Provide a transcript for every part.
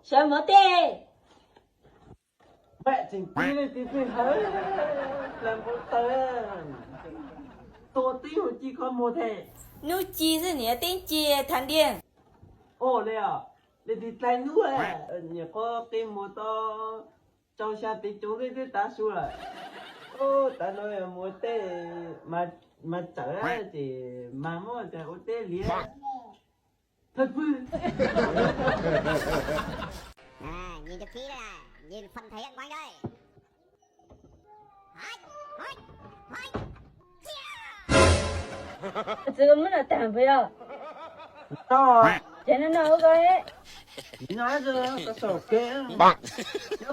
Sawv mus tej. Pab tseem tib leej tib pheej hawv, plas npau taws, tua tib mus ci kho mus tej. Nub ci xwb niam teeb ci thav diaj. Ua li os, leej twg dai nub, nyuam qhuav qi mus tau rau xya tev tsoov tej twb tav su lawm. Ub, tav no mus tej mas tsawm ces mas muab ua teb liav. Thawj pwg. Nhìn cho kỹ đây này, nhìn phần thể hiện của anh đây. Txiv, koj muab noj tag npaum yog? Ces no no ua ko. Nyob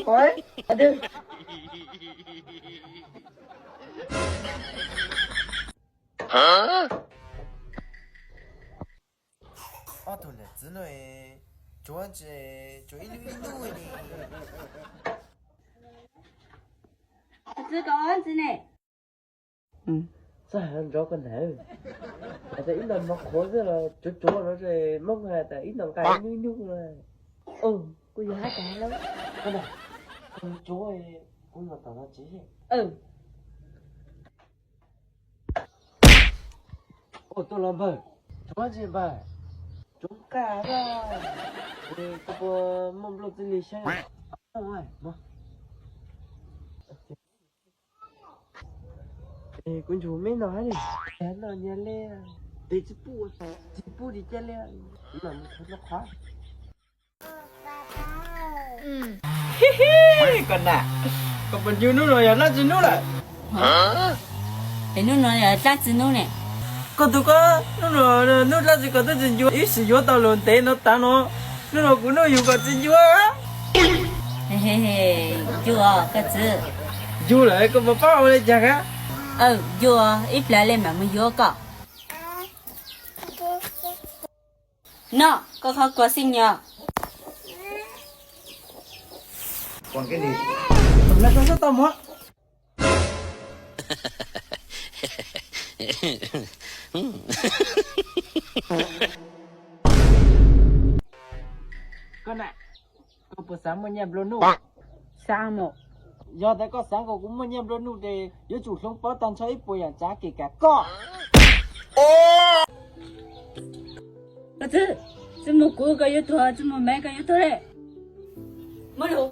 ko. Ob tug niam txiv no tsuav ntse, tsuav ib lub ib lub li. Txiv, koj ntxiv ne. Txawj hais nrov koj ntag. Hais tias ib no mov qhuav xwb los tsuav tsuav no, Hmoob hais tias ib no nqa ib lub ib lub. Kuj yog hais tias lawm. Koj tsuav, kuv los tom no tsev. Ua tuaj los npawg, tsuav ntsis npawg, tsuav nqaj na. Koj puas muaj nplooj txij li saib? Kuv ntsug me no hab li, no nyias li, tes tsis pub, tsis pub li cas li, mam mus thov rau qhov. Koj na, koj puas ncu hnub no yog dab tsi hnub lawm? Es hnub no yog dab tsi hnub ne? Koj tus koj, hnub no hnub dab tsi koj twb tsis ncu, ib sim yuav tau lus ntev no tas no, hnub no kuv hnub yug koj tsis ncu. Ncu os koj txiv. Ncu lawm koj puas paub ua li cas kab? Ncu, ib pliag li mam mus yuav koj. No, koj qhov kua xij nyog. Koj na, koj puas xav muaj nyiaj nplua nuj? Xav mas. Yog tias koj xav kom kuv muaj nyiaj nplua nuj ces yuav tsum hloov pauv tag nrho ib puas yam tsav kev kam koj. Koj txiv, tsis mus kuv koj yuav tuag, tsis mus me koj yuav tuag li. Muab lug.